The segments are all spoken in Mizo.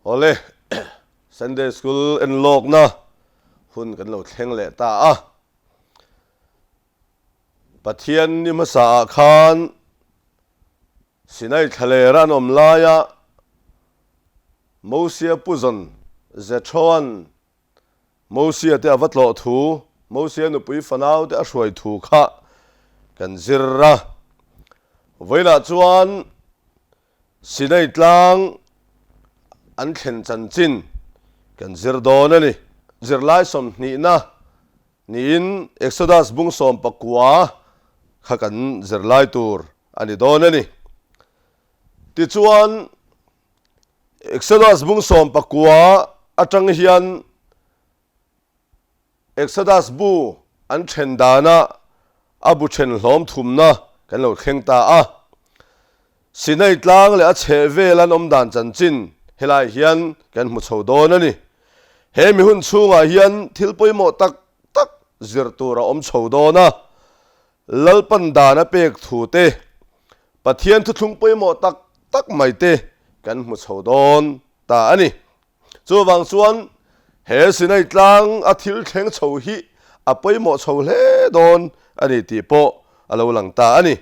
Awle, Sunday School enlawkna hun kan lo thleng leh ta a. Pathian ni hmasa ah khan Sinai thlaler an awm laia Mosia puzawn Jethroan Mosia te a va tlawh thu, Mosia nupui fanau te a hruai thu kha kan zir a. Vawiinah chuan Sinai tlang an thlen chanchin kan zir dawn a ni. Zirlai sawmhnihna niin Exodus bung 19 kha kan zirlai tur a ni dawn a ni. Tichuan, Exodus bung 19 atang hian Exodus bu an then dana a bu then hlawm thumna kan lo thleng ta a. Sinai tlang leh a chheh vel an awm dan chanchin helai hian kan hmu chho dawn a ni. He mi hun chhungah hian thil pawimawh tak tak zir tur a awm chho dawn a. Lalpan dan a pek thu te, Pathian thuthlung pawimawh tak tak mai te kan hmu chho dawn ta a ni. Chuvang chuan he Sinai tlang a thil thleng chho hi a pawimawh chho hle dawn a ni tih pawh a lo lang ta a ni.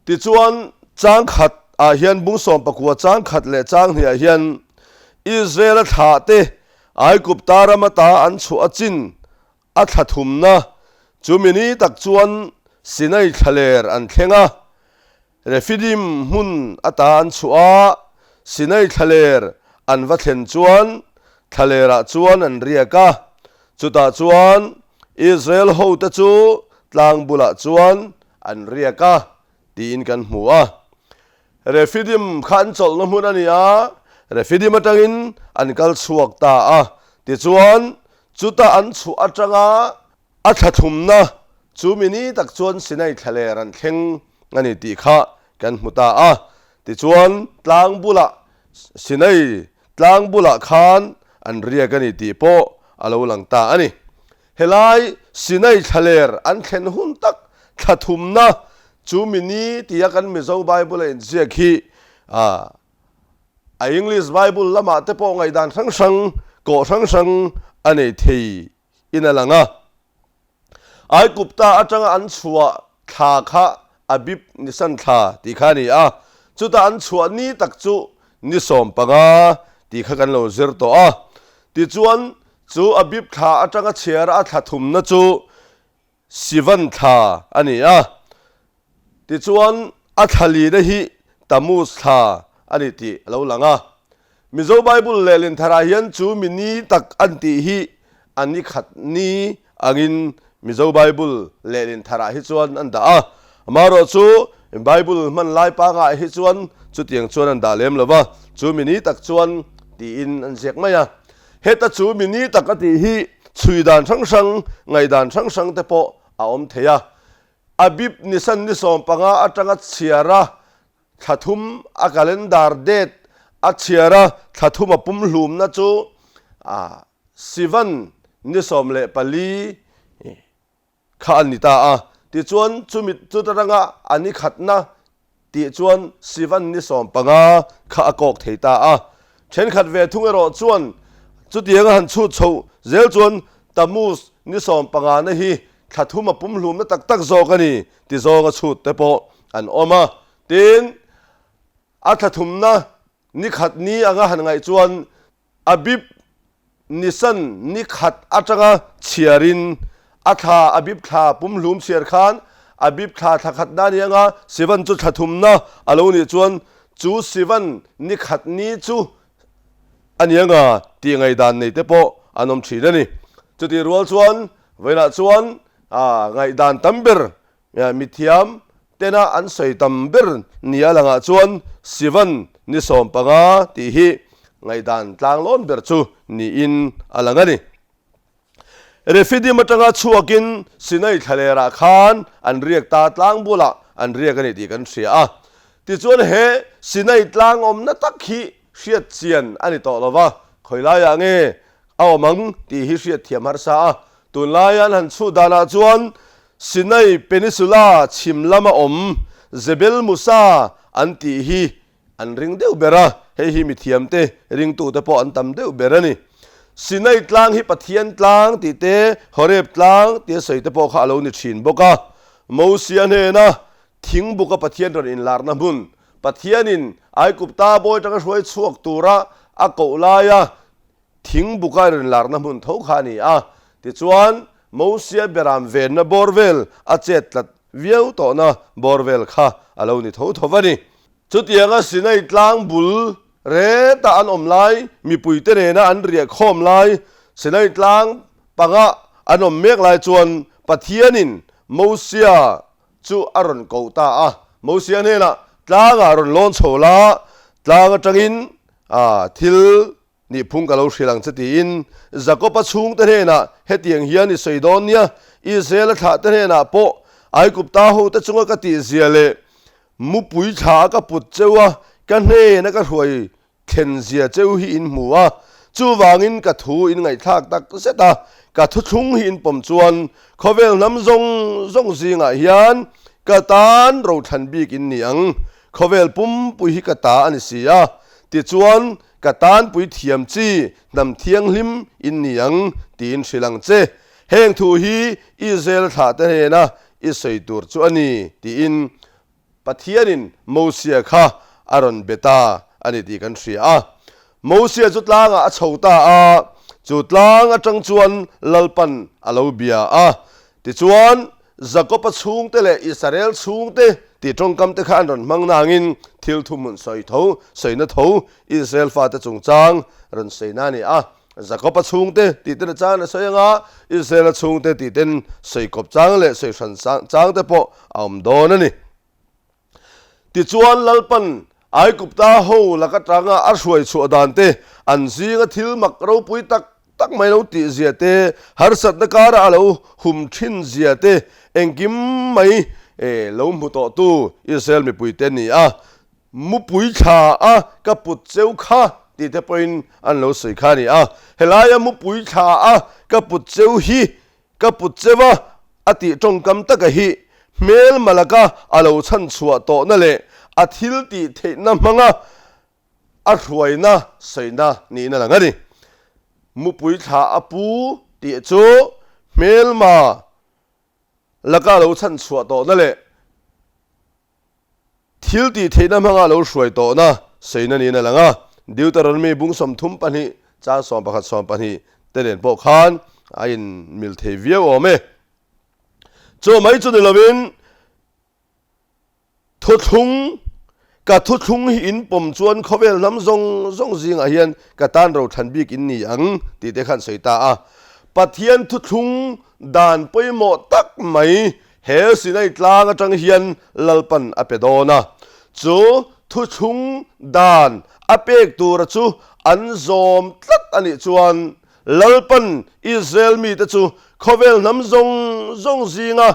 Tichuan chang khat ah hian bung 19 chang khat leh chang hnih ah hian Israel-a thlah te Aigupta ram ata an chhuah a chin A thla thumna chumi ni tak chuan Sinai thlaler an thleng a, Refidim hmun ata an chhuah a, Sinai thlaler an va thlen chuan thlalerah chuan an riak a, chutah chuan Israel hote chu tlang bulah chuan an riak a tiin kan hmu a. Refidim kha an chawlhna hmun a ni a, Refidim atangin an kal chhuak ta a. Tichuan, chuta an chhuah atanga a thlathumna chu mi ni tak chuan Sinai thlaler an thleng a ni tih kha kan hmu ta a. Tichuan, tlang bulah, Sinai tlang bulah khan an riak a ni tih pawh a lo lang ta a ni. Helai Sinai thlaler an thlen hun tak thlathumna chu mi ni tia kan Mizo Bible a inziak hi a English Bible lamah te pawh ngaihdan hrang hrang, kawh hrang hrang a nei thei in a lang a. Aigupta atanga an chhuah thla kha Abib Nisan thla tih kha a ni a, chutah an chhuah ni tak chu ni 15 tih kha kan lo zir tawh a. Tichuan, chu Abib thla atanga chhiara a thla thumna chu Sivan thla a ni a. Tichuan, a thla lina hi Tammuz thla a ni tih a lo lang a. Mizo Bible lehlin tharah hian chu mi ni tak an tih hi a ni khat ni angin Mizo Bible lehlin tharah hi chuan an dah a. Amaherawh chu Bible hman lai pangah hi chuan chutiang chuan an dah lem lo va, chu mi ni tak chuan tiin an ziak mai a. Heta chu mi ni tak a tih hi chhui dan hrang hrang, ngaihdan hrang hrang te pawh a awm thei a. Abib Nisan ni 15 atanga chhiar a Thla thum a calendar date a chhiar a, thla thum a pumhlumna chu Sivan ni 14 kha a ni ta a. Tichuan chumi chuta ranga a ni khatna tih chuan Sivan ni 15 kha a kawk thei ta a. Thenkhat ve thung erawh chuan chutiang a han chhut chhoh zel chuan Tammuz ni 15 na hi thla thum a pumhlumna tak tak zawk a ni ti zawng a chhut te pawh an awm a. Tin, a thla thumna ni khat ni anga han ngaih chuan Abib Nisan ni khat atanga chhiarin a thla Abib thla pumhlum chhiar khan Abib thla thla khatna ni anga Sivan chu thla thumna a lo nih chuan chu Sivan ni khat ni chu a ni anga tih ngaihdan nei te pawh an awm thin a ni. Chutih rual chuan vawiinah chuan ngaihdan tam ber Mithiam tena an sawi tam ber nia langah chuan Sivan ni 15 tih hi ngaihdan tlanglawn ber chu niin a lang a ni. Refidim atanga chhuakin Sinai thlalerah khan an riak ta tlang bulah an riak a ni tih kan hria a. Tichuan he Sinai tlang awmna tak hi hriat chian a ni tawh lo va, khawi laiah nge a awm ang tih hi hriat thiam harsa a. Tunlaia an han chhuh danah chuan Sinai Peninsula chhim lama awm Jebel Musa an tih hi an ring deuh ber a. Hei hi mithiamte, ringtute pawh an tam deuh ber a ni. Sinai tlang hi Pathian tlang tih te, Horeb tlang tia sawi te pawh kha a lo ni thin bawk a. Mosia hnena thingbuka Pathian rawn inlarna hmun, Pathianin Aigupta bawi atanga hruai chhuak tura a koh laia thingbuka rawn inlarna hmun tho kha a ni a. Tichuan, Mosia beram venna bawr vel a chet tlat viau tawhna bawr vel kha a lo ni tho tho a ni. Chutianga Sinai tlang bul reta an awm lai, mipuite nena an riah khawm lai, Sinai tlang panga an awm mek lai chuan Pathianin Mosia chu a rawn koh ta a. Mosia hnenah, Tlangah rawn lawn chho la, tlang atangin thil Nihphung ka lo hrilh ang che tiin Jakob-a chhungte hnenah hetiang hian i sawi dawn nia, Israel-a thlahte hnenah pawh Aigupta hote chunga ka tihzia leh mupui thla a ka put cheu a, ka hnena ka hruai thlen zia cheu hi in hmu a, chuvangin ka thu in ngaihthlak tak zet a, ka thuthlung hi in pawm chuan khawvel hnam zawng zawng zingah hian ka tan rothlan bik in ni ang, khawvel pumpui hi ka ta a ni si a, tichuan Ka tanpui thiam chi hnam thianghlim in ni ang tiin hrilh ang che. Heng thu hi Israel thlahte hnena i sawi tur chu a ni tiin Pathianin Mosia kha a rawn be ta a ni tih kan hria a. Mosia chu tlangah a chho ta a, chu tlang atang chuan Lalpan a lo bia a. Tichuan, Jakob-a chhungte leh Israel chhungte tih tawngkamte kha an rawn hmang nangin thil thuhmun sawi tho, sawina tho Israel fate chungchang rawn sawina a ni a. Jakob-a chhungte tih ten a chang a sawi anga Israel-a chhungte tih ten sawi kawp chang leh sawi hran changte pawh a awm dawn a ni. Tichuan, Lalpan Aigupta ho lak atanga a hruai chhuah dan te, an zinga thil mak ropui tak tak mai lo tih zia te, harsatna kara a lo hum thin zia te, engkim mai lo hmu tawhtu Israel mipuite ni a, mupui thla a ka put cheu kha tih te pawhin an lo sawi kha a ni a. Helaia mupui thla a ka put cheu hi Ka put cheu a, a tih tawngkam taka hi hmel malaka a lo chhan chhuah tawhna leh a thil tih theihna hmanga a hruaina sawina niin a lang a ni. Mupui thla a pu tih chu hmelma laka a lo chhan chhuah tawhna leh Thil tih theihna hmanga lo hruai tawhna sawina niin a lang a, Deuteronomy bung 32 chang 11 12 te nen pawh khan a inmil thei viau awm e. Chu mai chu ni lovin thuthlung, ka thuthlung hi in pawm chuan khawvel hnam zawng zawng zingah hian ka tan rothlan bik in ni ang tih te khan sawi ta a. Pathian thuthlung dan pawimawh tak mai He Sinai tlang atang hian Lalpan a pe dawn a, chu thuthlung dan a pek tura chu an zawm tlat a nih chuan Lalpan Israel mite chu khawvel hnam zawng zawng zinga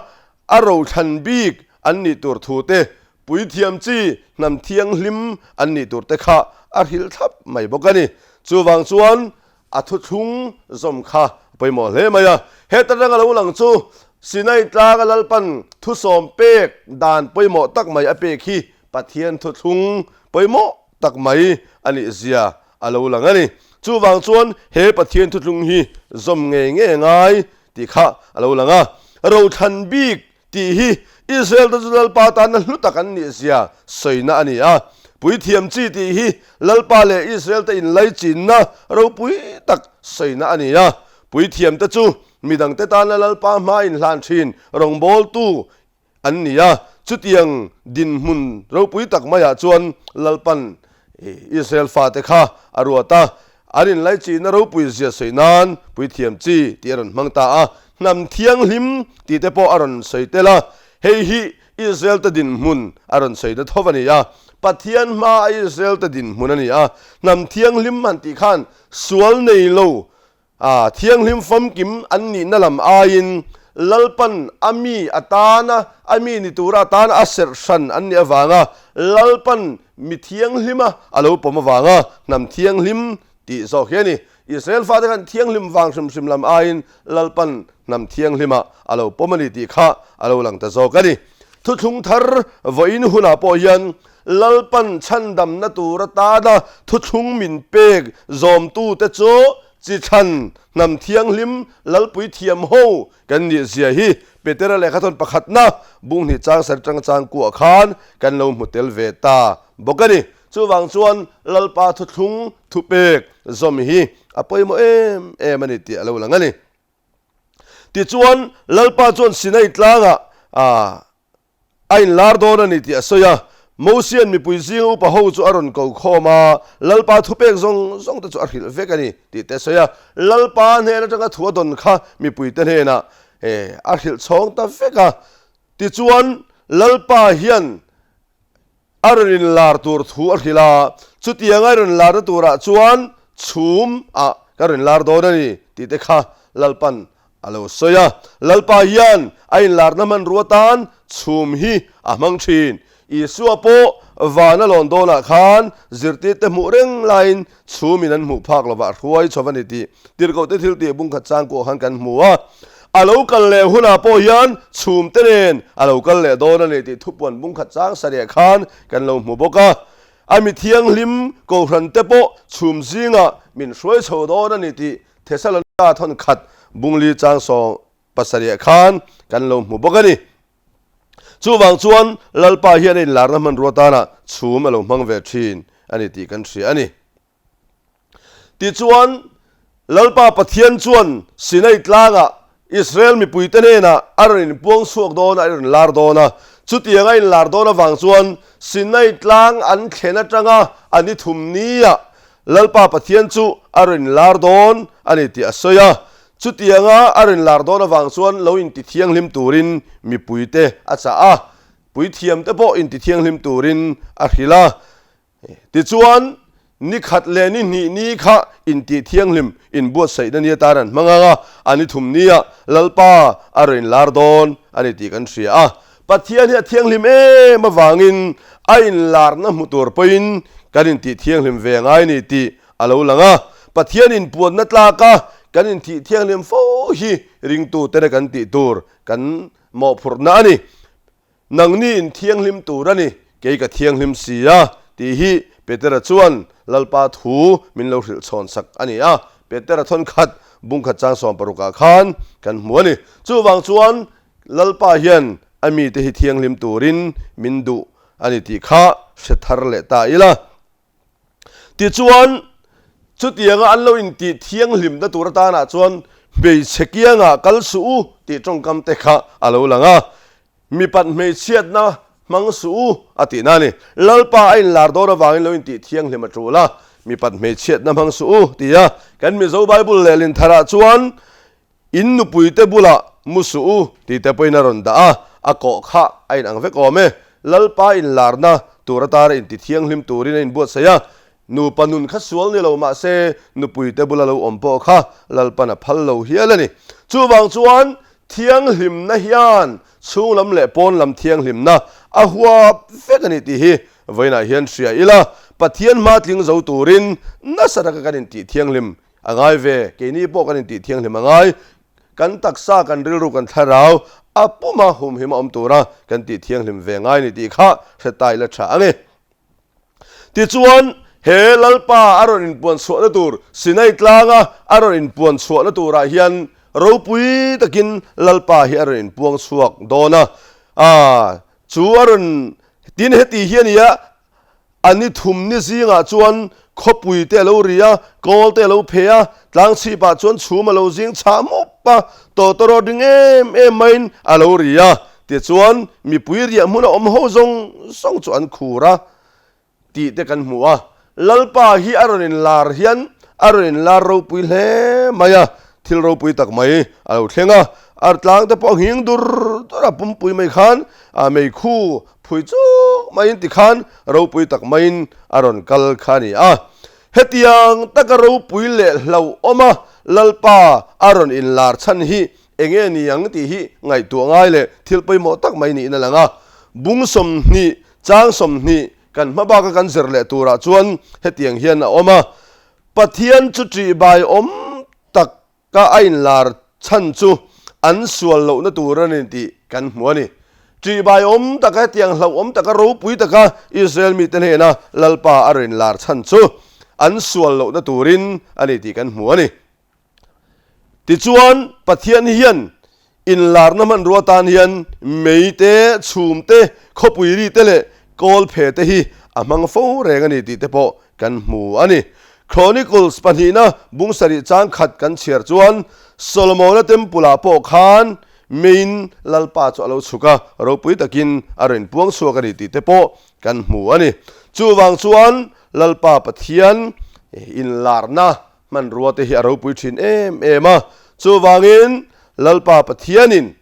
a rothlan bik an nih tur thu te, puithiam chi hnam thianghlim an nih tur te kha a hrilh thlap mai bawk a ni. Chuvang chuan A thuthlung zawm kha a pawimawh hle mai a. Heta rang a lo lang chu Sinai tlanga Lalpan thusawm pek dan pawimawh tak mai a pek hi Pathian thuthlung pawimawh tak mai a nih zia a lo lang a ni. Chuvang chuan he Pathian thuthlung hi zawm ngei ngei a ngai tih kha a lo lang a. Rothlan bik Tih hi Israel te chu Lalpa tana hlu tak an nih zia sawina a ni a. Puithiam chi tih hi Lalpa leh Israel te inlaichinna ropui tak sawina a ni a. Puithiam te chu midangte tana Lalpa hma inhlan thin rawngbawltu an ni a. Chutiang dinhmun ropui tak maiah chuan Lalpan Israel fate kha a ruat a, an inlaichinna ropui zia sawi nan puithiam chi tih a rawn hmang ta a, hnam thianghlim tih te pawh a rawn sawi tel a, hei hi Israel te dinhmun a rawn sawi na tho a ni a, Pathian hma a Israel te dinhmun a ni a, hnam thianghlim han tih khan sual nei lo A thianghlim famkim an nihna lam aiin Lalpan a mi atana a mi ni tura atana a serh hran an nih avanga Lalpan mi thianghlima a lo pawm avanga hnam thianghlim tih zawk hi a ni. Israel fate khan thianghlim vang hrim hrim lam aiin Lalpan hnam thianghlima a lo pawm a ni tih kha a lo lang ta zawk a ni. Thuthlung thar vawiin hunah pawh hian Lalpan chhandamna tur atana thuthlung min pek zawmtute chu chi thlan hnam thianghlim Lalpui thiam ho kan nih zia hi Petera lehkhathawn pakhatna bunghnih chang sar atanga chang kuah khan kan lo hmu tel ve ta bawk a ni. Chuvang chuan Lalpa thuthlung thupek zawm hi a pawimawh em em a ni tih a lo lang a ni. Tichuan, Lalpa chuan Sinai tlangah a inlar dawn a ni tih a sawi a. Mosia'n mipui zinga upa ho chu a rawn ko khawm a, Lalpa thupek zawng zawng te chu a hrilh vek a ni tih te a sawi a. Lalpa hnen atanga thu a dawn kha mipuite hnenah a hrilh chhawng ta vek a. Tichuan, Lalpa hian A rawn inlar tur thu a hrilh a, chutianga i rawn larna turah chuan chhum ah ka rawn lar dawn a ni tih te kha Lalpan a lo sawi a. Lalpa hian a inlarna hmanrua tan chhum hi a hmang thin. Isua pawh van a lawn dawnah khan zirtirte hmuh reng laiin chhumin an hmuh phak lovah a hruai chho a ni tih Tirhkohte thiltih bungkhat chang kuah khan kan hmu a. A lo kal leh hunah pawh hian chhumte nen a lo kal leh dawn a ni tih thupuan bungkhat chang sarih khan kan lo hmu bawk a. A mi thianghlim Kohhrante pawh chhum zingah min hruai chho dawn a ni tih Thesalonika thawnkhat bungli chang 17 khan kan lo hmu bawk a ni. Chuvang chuan Lalpa hian a inlarna hmanrua tana chhum a lo hmang ve thin a ni tih kan hria a ni. Tichuan, Lalpa Pathian chuan Sinai tlangah Israel mipuite hnenah a rawn inpuang chhuak dawn a, a rawn lar dawn a. Chutiang a inlar dawn avang chuan Sinai tlang an thlen atanga a ni thum niah Lalpa Pathian chu a rawn inlar dawn a ni tih a sawi a. Chutianga a rawn lar dawn avang chuan lo intithianghlim turin mipuite a chah a, puithiamte pawh intithianghlim turin a hrilh a. Tichuan, ni khat leh ni hnih ni kha intih thianghlim inbuatsaihna ni atan an hmang ang a, a ni thum nia Lalpa a rawn inlar dawn a ni tih kan hria a. Pathian hi a thianghlim em avangin a inlarna hmu tur pawhin kan intih thianghlim ve ngai ni tih a lo lang a. Pathian inpuanna tlaka kan intih thianghlim fo hi ringtutena kan tih tur kan mawhphurhna a ni. Nangni in thianghlim tur a ni, kei ka thianghlim si a, tih hi Petera chuan Lalpa thu min lo hrilh chhawn sak a ni a. Petera thawnkhat bungkhat chang 16 ah khan kan hmu a ni. Chuvang chuan Lalpa hian a mite hi thianghlim turin min duh a ni tih kha hre thar leh ta ila. Tichuan, chutianga an lo intih thianghlimna tur atanah chuan hmeichhe kiangah kal suh u tih tawngkam te kha a lo lang a, mipat hmeichhiatna hmang suh u a tihna a ni. Lalpa a inlar dawn avangin lo intih thianghlim a tul a, mipat hmeichhiatna hmang suh u ti a. Kan Mizo Bible lehlin tharah chuan In nupuite bulah mu suh u tih te pawhin a rawn dah a, a kawh kha a inang vek awm e. Lalpa inlarna tur atana inti thianghlim turin a inbuatsaih a, nupa nun kha sual ni lo mah se nupuite bula lo awm pawh kha Lalpan a phal lo hial a ni. Chuvang chuan thianghlimna hian chhunglam leh pawnlam thianghlimna a huap vek a ni tih hi vawiinah hian hria ila, Pathian hma tling zo turin nasa taka kan intih thianghlim A ngai ve, keini pawh kan intih thianghlim a ngai. Kan taksa, kan rilru, kan thlarau a puma humhim a awm tura kan tih thianghlim ve ngai ni tih kha hre ta ila tha ang e. Tichuan, he Lalpa a rawn inpuan chhuahna tur, Sinai tlanga a rawn inpuan chhuahna turah hian ropui takin Lalpa hi a rawn inpuang chhuak dawn a. Aa, chu a rawn, tin heti hi a ni a, A ni thum ni zingah chuan khawpui te a lo ri a, kawl te a lo phe a, tlang chhipah chuan chhum a lo zing chhah mup a, tawtawrawt ring em em maiin a lo ri a. Tichuan, mipui riah hmuna awm ho zawng zawng chu an khur a tih te kan hmu a. Lalpa hi a rawn inlar hian a rawn inlar ropui hle mai a, thil ropui tak mai a lo thleng a. A tlang te pawh a nghing dur dur a, pumpui mai khan meikhu Phui chuk maiin tikhan ropui tak maiin a rawn kal kha a ni a. Hetiang taka ropui leh hlauhawma Lalpa a rawn inlar chhan hi enge ni ang tih hi ngaihtuah ngai leh thil pawimawh tak mai niin a lang a. Bung 20, chang 20 kan hma baka kan zir leh turah chuan hetiang hian a awm a, Pathian chu ṭihbai awm tak Ka a inlar chhan chu an sual lohna tur a ni tih kan hmu a ni. Ṭihbaiawm taka hetiang hlauhawm taka ropui taka Israel mite hnena Lalpa a rawn lar chhan chu an sual lohna turin a ni tih kan hmu a ni. Tichuan, Pathian hian inlarna hmanrua tan hian mei te, chhum te, khawpui ri te leh kawl phe te hi a hmang fo reng a ni tih te pawh kan hmu a ni. Chronicles pahnihna bung sarih chang khat kan chhiar chuan Solomona Temple ah pawh khan meiin Lalpa chu a lo chhuk a, ropui takin a rawn puang chhuak a ni tih te pawh kan hmu a ni. Chuvang chuan Lalpa Pathian inlarna hmanrua te hi a ropui thin em em a. Chuvangin Lalpa Pathianin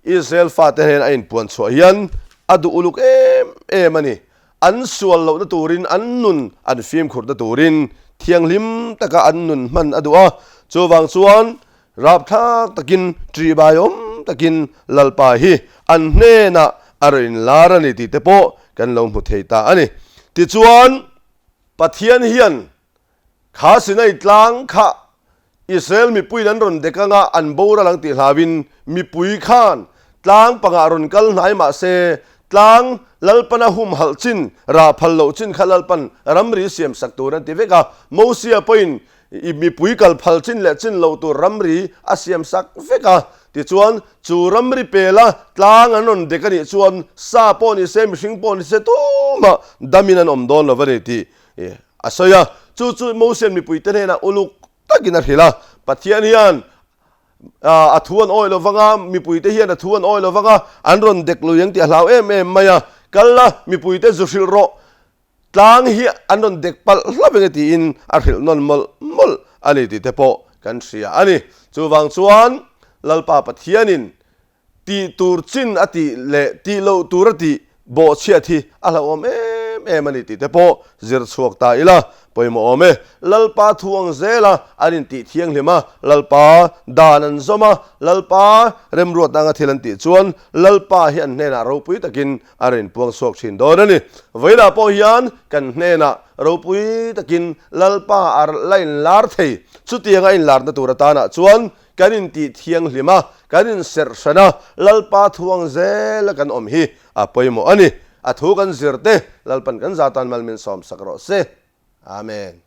Israel fate hnena a inpuan chhuah hian a duh uluk em em a ni. An sual lohna turin an nun an fimkhurna turin thianghlim taka an nun hman a duh a. Chuvang chuan rapthlak takin ṭihbaiawm takin Lalpa hi an hnenah a rawn inlar a ni tih te pawh kan lo hmu thei ta a ni. Tichuan Pathian hian Kha Sinai tlang kha Israel mipuiin an rawn dek anga an boral ang tih hlauin mipui khan tlang pangah rawn kal hnai mah se tlang Lalpana humhalh chin, rah phal loh chin kha Lalpan ramri siam sak tur an ti vek a. Mosia pawhin i mipui kal phal chin leh chin loh tur ramri a siam sak vek a. Tichuan, chu ramri pela tlang an rawn dek a nih chuan sa pawh ni se, mihring pawh ni se tumah damin an awm dawn lo a ni tih A sawi a, chu chu Mosian mipuite hnenah uluk takin a hrilh a, Pathian hian a thu an awih lo vang a, mipuite hian a thu an awih lo vang a, an rawn dek lui ang tih a hlau em em mai a, kal la, mipuite zu hrilh rawh, tlang hi an rawn dek palh hlauh eng e tiin a hrilh nawn mawlh mawlh a ni tih te pawh kan hria a ni. Chuvang chuan Lalpa Pathianin Tih tur chin a tih leh tih loh tur a tih bawhchhiat hi a hlauhawm em em a ni tih te pawh zir chhuak ta ila pawimawh awm e. Lalpa thu ang zela an intih thianghlim a, Lalpa dan an zawm a, Lalpa remruatna anga thil an tih chuan Lalpa hi an hnenah ropui takin a rawn inpuang chhuak thin dawn a ni. Vawiinah pawh hian kan hnenah ropui takin Lalpa a la inlar thei. Chutianga a inlarna tur atanah chuan Kan intih thianghlim a, kan inserh hran a, Lalpa thu ang zela kan awm hi a pawimawh a ni. A thu kan zir te, Lalpan kan zatan mal min sawmsak rawh se. Amen.